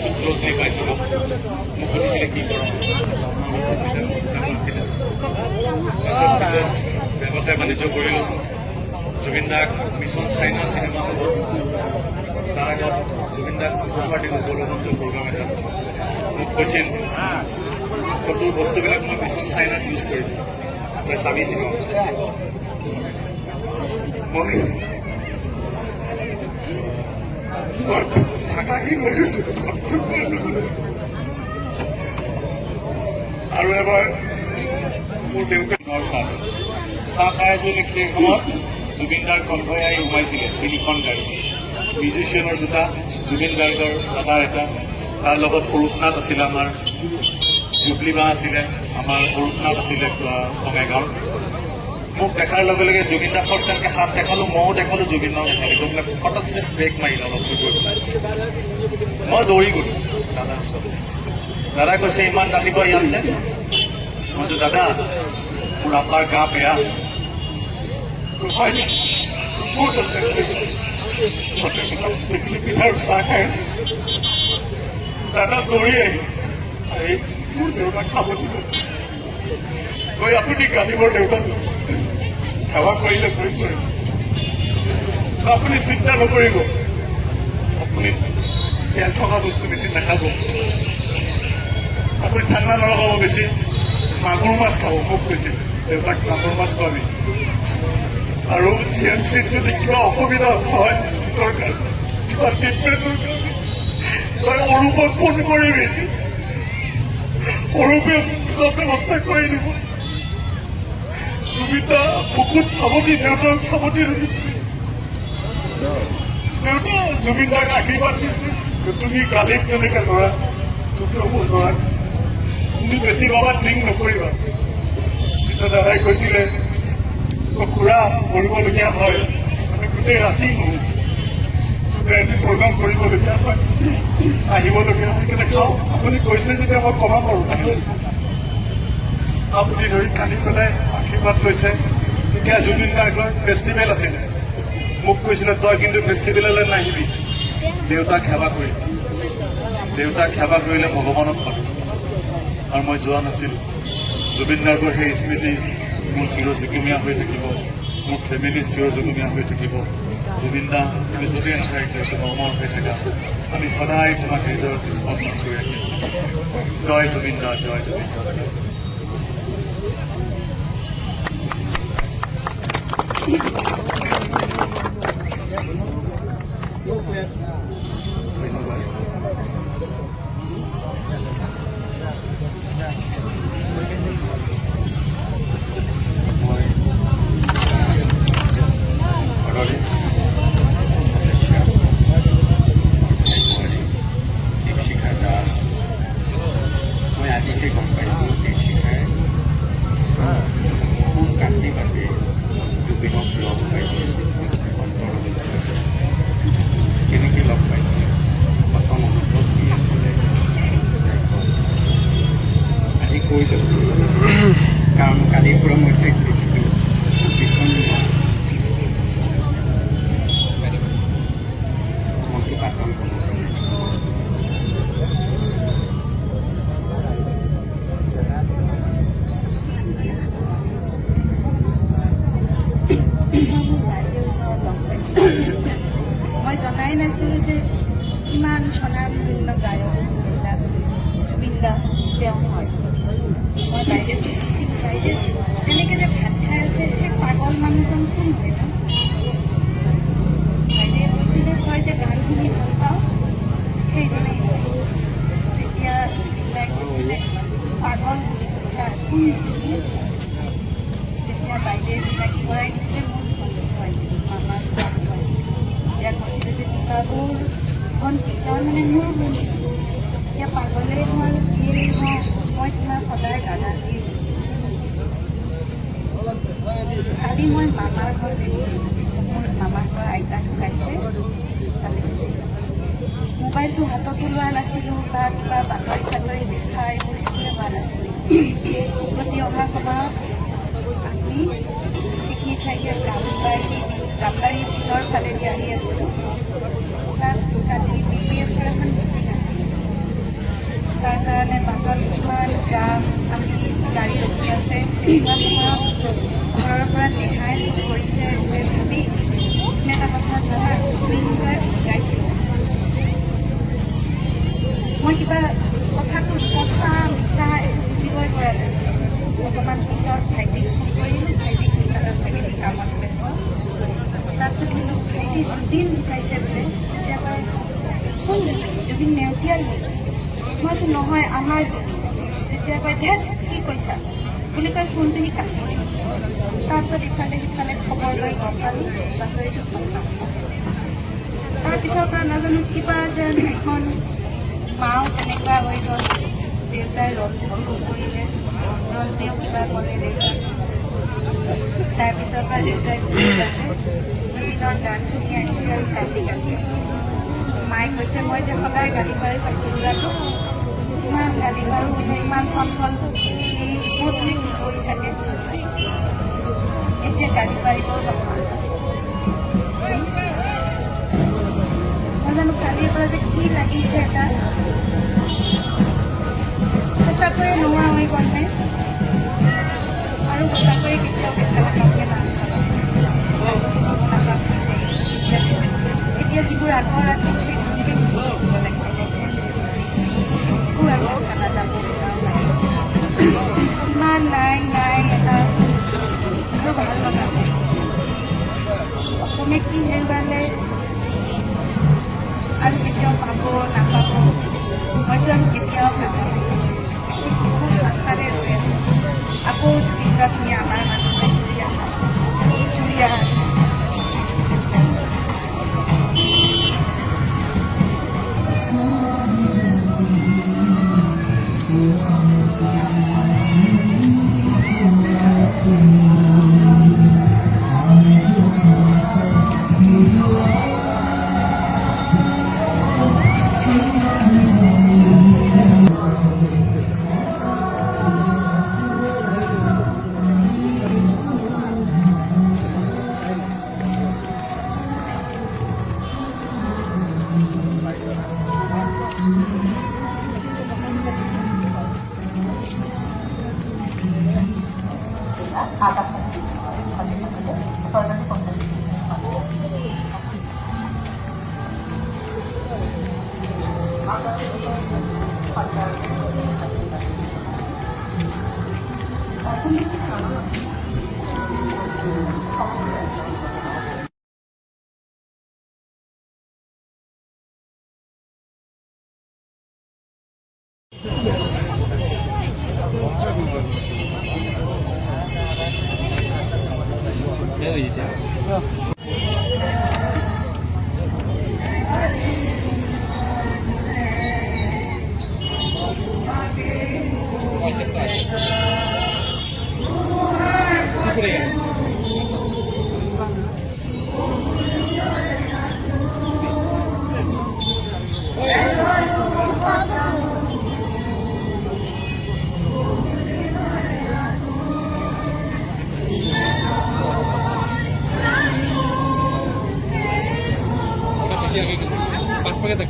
খুব ক্ল'জলি পাইছিলোঁ। মোক সুধিছিলে, কি কৰ? আছিলে। তাৰপিছত পিছত ব্যৱসায় বাণিজ্য কৰিলোঁ। জুবিন দাক মিছন চাইনা চিনেমা হ'ব, তাৰ আগত জুবিন দাক উপহাৰ দিলোঁ গৌৰৱঞ্জ প্ৰগ্ৰাম এটা। মোক কৈছিল, তোৰ বস্তুবিলাক মই মিছন চাইনাত ইউজ কৰিম, তই চাবি চিনেমা। মই ভাষাহীন হৈ গৈছো। আৰু এবাৰ মোৰ দেউতাৰ চাহ চাহ খাই আছিলোঁ। সেই সময়ত জুবিন দাৰ কনভয় আহি সোমাইছিলে, তিনিখন গাড়ী, মিউজিচিয়ানৰ দুটা, জুবিন গাৰ্গৰ দাদাৰ এটা, তাৰ লগত অৰূপনাথ আছিলে, আমাৰ জুবলি বা আছিলে, আমাৰ অৰূপনাথ আছিলে বঙাইগাঁৱৰ। মোক দেখাৰ লগে লগে জুবিন দা ফাৰ্ষ্ট এনেকৈ হাত দেখালো, ময়ো দেখালো, জুবিন দাও দেখালো। গৈ পেলাই ফটকছে ব্ৰেক মাৰিলে অলপ দূৰ গৈ পেলাই। মই দৌৰি গ'লো দাদাৰ ওচৰত। দাদা কৈছে, ইমান ৰাতিপুৱা ইয়াত যে? মই কৈছো, দাদা, মোৰ আব্বাৰ গা বেয়া। হয় নেকি? ক'ত আছে? টেকেলি পিঠা আৰু চাহ খাই আছে। দাদা দৌৰি আহি আহি মোৰ দেউতাক খাব দিব কৈ, আপুনি গালিবৰ দেউতাক সেৱা কৰিলে কৰি কৰিব, আপুনি চিন্তা নকৰিব, আপুনি তেল থকা বস্তু বেছি নাখাব, আপুনি ঠাণ্ডা নলগাব বেছি, মাগুৰ মাছ খাব। মোক কৈছিল, দেউতাক মাগুৰ মাছ খুৱাবি আৰু জিএমচিত যদি কিবা অসুবিধা হয়, চিটৰ কাৰণে, কিবা ট্ৰিটমেণ্টৰ কাৰণে, তই অৰূপক ফোন কৰিবি, অৰূপে চব ব্যৱস্থা কৰি দিব। জুবিন দা বুকুত সাৱটি, দেউতাক সাৱটি ধৰিছিলে। দেউতা জুবিন দাক আশীৰ্বাদ দিছে, তুমি গালিব যেনেকে ল'ৰা, তুমিও মোৰ ল'ৰা দিছে, তুমি বেছি বাবা ড্ৰিংক নকৰিবা। তেতিয়া দাদাই কৈছিলে, অ খুৰা, কৰিবলগীয়া হয়, আমি গোটেই ৰাতি নহো, গোটেই ৰাতি প্ৰগ্ৰাম কৰিবলগীয়া হয়, আহিবলগীয়া হয়, সেইকাৰণে খাওঁ। আপুনি কৈছে যেতিয়া মই কমাম আৰু লাহে। আপুনি ধৰি কান্দি পেলাই আশীৰ্বাদ লৈছে। তেতিয়া জুবিন গাৰ্গৰ ফেষ্টিভেল আছিলে। মোক কৈছিলে, তই কিন্তু ফেষ্টিভেললৈ নাহিবি, দেউতাক সেৱা কৰিবি, দেউতাক সেৱা কৰিলে ভগৱানক পাবি। আৰু মই যোৱা নাছিলোঁ। জুবিন গাৰ্গৰ সেই স্মৃতি মোৰ চিৰযুগমীয়া হৈ থাকিব, মোৰ ফেমিলি চিৰযুগমীয়া হৈ থাকিব। জুবিন দা, তুমি য'তেই নাথাকা, তুমি অমৰ হৈ থাকা। আমি সদায় তোমাক হৃদয়ত স্পন্দন কৰি ৰাখিম। জয় জুবিন দা, জয় জুবিন দা, জয় জুবিন দা। ধন্যবাদ। মই ঘৰৰে সদস্য, বোৱাৰী দীপশিখা দাস। মই আজিহে গম পাইছোঁ, দীপশিখাই খুব কান্দি কান্দি জুবিনক লগ পাইছিল অন্তৰত। কেনেকৈ লগ পাইছিল, প্ৰথম অনুভৱ কি আছিলে, তাই কয়। আজি কৈ লৈছোঁ, কাৰণ কালিৰ পৰা মই তাইক দেখিছোঁ, ভীষণ মনটো পাতল হ'ব পাৰে। মই মোৰ বাইদেউৰ ঘৰত লগ পাইছিলোঁ। মই জনাই নাছিলোঁ যে ইমান স্বনামধন্য গায়ক এইবিলাক জুবিন দা তেওঁ হয়। তেতিয়া বাইদেৱে চিনাকি কৰাই দিছিলে মোৰ ভণ্টি, মামাৰ ছোৱালী হয়। তেতিয়া কৈছিলে যে দীপাবুৰ ভণ্টি, তাৰমানে মোৰ ভণ্টি। এতিয়া পাগলেই হওঁ আৰু কিয়েই হওঁ, মই তোমাক সদায় দাদা দিয়ে। কালি মই মামাৰ ঘৰলৈ গৈছিলোঁ। মোৰ মামাৰ ঘৰৰ আইতা ঢুকাইছে, তালৈ গৈছিলোঁ। মোবাইলটো হাততো লোৱা নাছিলোঁ বা কিবা বাতৰি চাতৰি দেখা এইবোৰ একোৱে হোৱা নাছিলে। উভতি অহা সময়ত আমি সেইখিনি ঠাইতে গামবাৰী বিলৰ ফালেদি আহি আছিলোঁ। তাত কালি বিপিএফৰ এখন মিটিং আছিলে, তাৰ কাৰণে বাটত ইমান জাম, আমি গাড়ী ৰখি আছে। তেনেকুৱা সময়ত ঘৰৰ পৰা নেহাই ফোন কৰিছে যে ভাবি, তুমি এটা কথা জানা, জুবিন গাৰ্গ ঢুকাইছে। মই কিবা কথাটো সঁচা মিছা একো বুজিবই পৰা নাছিলোঁ। অকণমান পিছত ভাইটিক ফোন কৰিলোঁ। ভাইটি কলকাতাত থাকে, সি কামত ব্যস্ত। তাক সুধিলোঁ, ভাইটি জুবিন ঢুকাইছে বোলে। তেতিয়া কয়, কোন জুবিন, জুবিন নেওতিয়াল নেকি? মই কৈছোঁ নহয়, আমাৰ জুবিন। তেতিয়া কয়, ধেত কি কৈছা বুলি কৈ ফোনটো সি কাটি দিলে। তাৰপিছত ইফালে সিফালে খবৰ লৈ গম পালোঁ বাতৰিটো সঁচা। তাৰপিছৰ পৰা নাজানো কিবা যেন এখন মাও তেনেকুৱা হৈ গ'ল। দেউতাই ৰলটো ফোন কৰিলে, ৰলটেও কিবা ক'লে দেউতাক। তাৰপিছৰ পৰা দেউতাই জুবিনৰ গান শুনি আহিছে আৰু কান্দি কান্দি আহিছে। মায়ে কৈছে, মই যে সদায় গালি পাৰি থাকোঁ ল'ৰাটোক, ইমান গালি পাৰোঁ বোলে, ইমান চঞ্চল, সি ক'ত যে কি কৰি থাকে, এতিয়া গালি পাৰিবও নহয়। নাজানো কালিৰ পৰা যে কি লাগিছে, এটা সঁচাকৈয়ে নোহোৱা হৈ গ'লনে আৰু সঁচাকৈয়ে কেতিয়াও দেখা নাপামগে মানুহজনক, নাপাম। এতিয়া যিবোৰ আগৰ আছিল সেইবোৰকে ভুগি থাকিব লাগিব। নতুন সৃষ্টি একো আৰু দেখা নাযাব, শুনাও নাই, ইমান নাই নাই এটা আৰু ভাল লগা নাই। অসমে কি হেৰুৱালে আৰু কেতিয়াও পাব নাপাব, হয়তো আৰু কেতিয়াও নাপাব। খুব আশাৰে ৰৈ আছোঁ আকৌ জুবিন দা তুমি আমাৰ মাজলৈ ঘূৰি আহা, ঘূৰি আহা।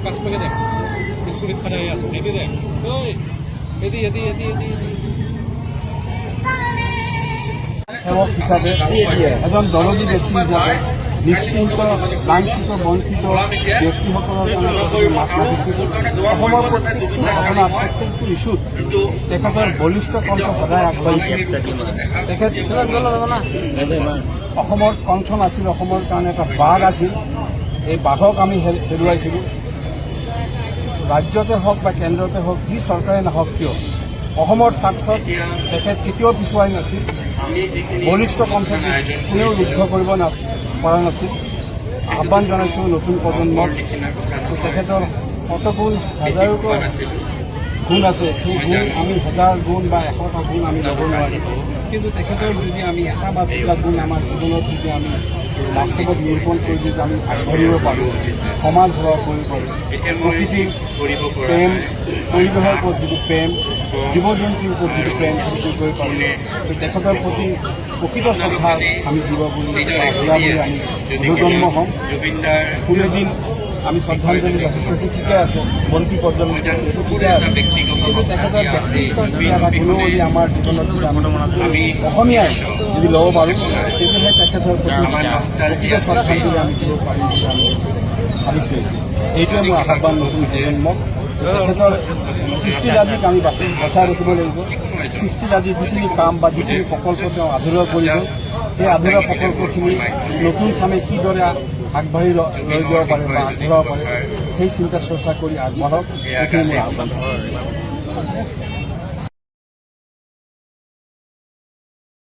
পাঁচ পাকে দেখ, স্কুটিত খানা আছো। এদি দেখ, ওই এদি এদি এদি এদি। সেৱক হিচাপে, এজন দৰদী ব্যক্তি হিচাপে নিষ্কিন্ত, লাঞ্ছিত, বঞ্চিত ব্যক্তিসকলৰ কাৰণে মাত মাতিছিল। অসমৰ প্ৰত্যেকটো ঘটনা, প্ৰত্যেকটো ইছ্যুত তেখেতৰ বলিষ্ঠ কণ্ঠ সদায় আগবাঢ়িছিল। তেখেত অসমৰ কণ্ঠ নাছিল, অসমৰ কাৰণে এটা বাঘ আছিল। এই বাঘক আমি হেৰুৱাইছিলোঁ। ৰাজ্যতে হওক বা কেন্দ্ৰতে হওক, যি চৰকাৰে নহওক কিয়, অসমৰ স্বাৰ্থত তেখেত কেতিয়াও পিছুৱাই নাছিল। বলিষ্ঠ কণ্ঠক কোনেও ৰুদ্ধ কৰিব পৰা নাছিল। আহ্বান জনাইছোঁ নতুন প্ৰজন্মক, তেখেতৰ শতগুণ হাজাৰকৈ গুণ আছে, সেই গুণ আমি 1000 গুণ বা 100টা গুণ আমি ল'ব নোৱাৰিম, কিন্তু তেখেতৰ যদি আমি এটা বা দুটা গুণ আমাৰ জীৱনত যদি আমি বাস্তৱত নিৰূপণ কৰি যদি আমি আগবাঢ়িব পাৰোঁ, সমাজ সেৱা কৰিব পাৰোঁ, প্ৰকৃতিৰ প্ৰেম, পৰিৱেশৰ ওপৰত যিটো প্ৰেম, জীৱ জন্তুৰ ওপৰত যিটো প্ৰেম, সেইটো কৰিব পাৰোঁ, তেখেতৰ প্ৰতি প্ৰকৃত শ্ৰদ্ধা আমি দিব বুলি দিয়া বুলি আমি বোধগম্য হ'ম। কোনোদিন আমি শ্ৰদ্ধাঞ্জলি যাচিছোঁ, ঠিকে আছে, বন্তি প্ৰজ্বলন কৰিছোঁ, ঠিকে আছে, কিন্তু তেখেতৰ ব্যক্তিত্ব এটা গুণাৱলী আমাৰ জীৱনত যদি আমি অসমীয়াই যদি ল'ব পাৰোঁ, তেতিয়াহে তেখেতৰ প্ৰতি প্ৰকৃত শ্ৰদ্ধাঞ্জলি আমি দিব পাৰিম বুলি আমি ভাবিছোঁ। এইটোৱে মোৰ আহ্বান নতুন প্ৰজন্মক। তেখেতৰ সৃষ্টিৰাজিক আমি বচাই ৰাখিব লাগিব। সৃষ্টিৰাজি যিখিনি কাম বা যিখিনি প্ৰকল্প তেওঁ আধৰুৱা কৰি গ'ল, সেই আধৰুৱা প্ৰকল্পখিনি নতুন চামে কিদৰে আগবাঢ়ি লৈ যাব পাৰে বা আগবঢ়াব পাৰে, সেই চিন্তা চৰ্চা কৰি আগবাঢ়ক, সেইখিনি মোৰ আহ্বান।